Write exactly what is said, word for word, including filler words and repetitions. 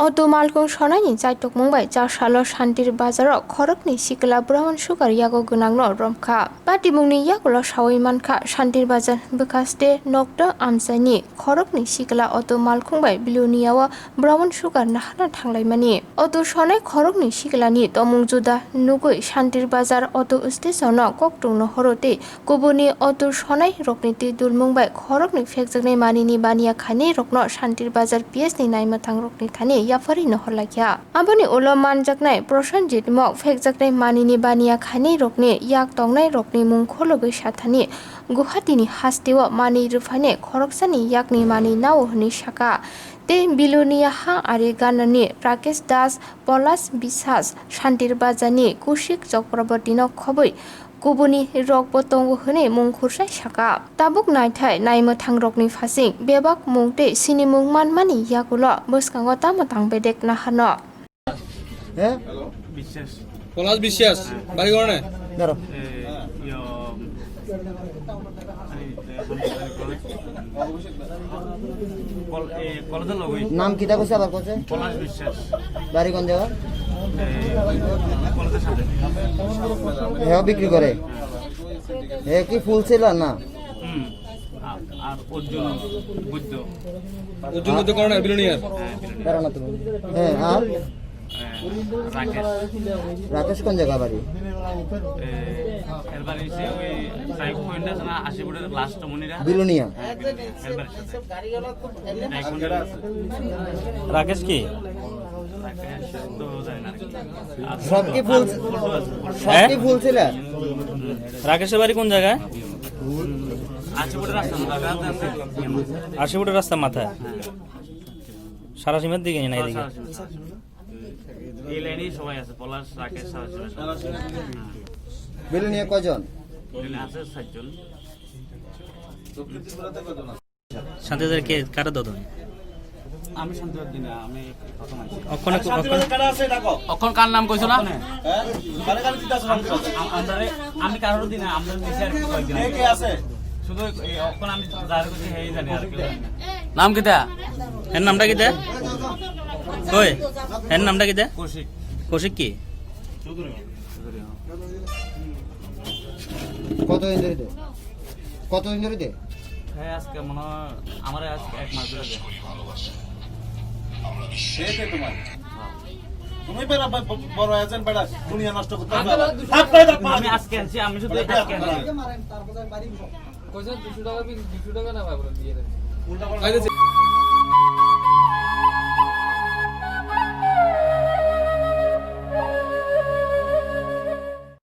Auto malkhung sonaini chaitokmung bai chasalo Shantir Bazar o khoroknwi sikla brown sugar yago gwnangno romkha. Patimungni yagulo sawi mankha Shantir Bazar bwkhaste nokto amchaini khoroknwi sikla auto malkhung bai Bilonia o brown sugar nahana thanglaimani. Auto sonai khoroknwi siklani tomung juda nugwi Shantir Bazar auto station o koktwng no horo tei kubuni auto sonai rokni twi dulmung bai khoroknwi phekjaknai manini baniya khainai rokno Shantir Bazar P S ni naimwthang rokni thani yapharwi no horlakha. Aboni ulo manjaknai Prosenjit Mok phekjaknai manini baniya khainai rokni yak tongnai rokni mung kholobwi sathani Guwahati ni hasteo manwi rwphainai khoroksani yakni manwi nao hwnwi saka. Tei Bilonia ha ari ganani Rakesh Das, Polas Biswas, Shantir Bazar ni Kushik Chakraborty no khobwi kubuni rokbo tongo hwnwi mung khursai saka. Tabuk naithai naimwthang rokni phasing bebak mung tei sinimung manmani yagulo bwskango tamo tang bedek nahano. হ্যাঁ? বিশ্বাস। পলাশ বিশ্বাস, বাড়ি কোনে? দাঁড়াও। এ, ইয়ো, আরে, এ, কল-, এ, কলেজের লগই। নাম কিতা কইছে আবার কইছে? পলাশ বিশ্বাস। বাড়ি কোন জায়গা? এ, কলেজের সাথে। হ্যাঁ, বিক্রি করে। হ্যাঁ। এ কি ফুল সেলার না? হুম। আর, আর অর্জুন বৈদ্য। অর্জুন বৈদ্য কর্নার বিলোনিয়ার। হ্যাঁ, বিলোনিয়ার। দাঁড়াও না তুমি। হ্যাঁ, আর? হ্যাঁ, রাকেশ। রাকেশ কোন জায়গা বাড়ি? এ, এর বাড়ি হচ্ছে ওই ট্রাইব পয়েন্ট আছে না, আশি ফুটের লাস্ট মনিরা? বিলোনিয়া। হ্যাঁ, বিলোনিয়া। এর বাড়ির সাথে। ট্রাইব পয়েন্ট আছে। রাকেশ কি? রাকেশ তো জানি না। সব কি ফুল, সব হ্যাঁ? কি ফুল ছিল? রাকেশের বাড়ি কোন জায়গায়? আশি ফুটের রাস্তা, আশি ফুটের রাস্তা মাথায়। সারা সীমার দিকে না এদিকে? এই লাইনেই সবাই আছে, পলাশ, রাকেশ, সারা সীমা সবাই। বিলোনিয়া কয়জন? বিলোনিয়া আছে চারজন। শান্তিদের কে, কারা দাও তুমি? আমি শান্তিদের দিই না, আমি প্রথম আছি। অক্ষণে, অক্ষণে অখন কার নাম কইছো না? আ-, আমরারে, আমি কারোর দিই না, আমরা নিচে আর কি কয়জন। কে কে আছে? শুধু এই অখন আমি যার কাছে হেই জানি আর কি। নাম কিতা? এর নামটা কিতা? কই? এর নামটা কিতা? কৌশিক। কৌশিক কি? কতদিন ধরে দে? কতদিন ধরে দে? হ্যাঁ, আজকে মনে হয় আমার আজকে এক মাস ধরে দে। সেটাই তোমার। তুমি বেড়া ব-, ব-, বড় এজেন্ট বেড়া, দুনিয়া নষ্ট করতে হবে। আমি আজকে আনছি, আমি শুধু আজকে আনছি। কইছেন দুশো টাকা বিল, দুশো টাকা না ভাই, বলে দিয়ে দেন।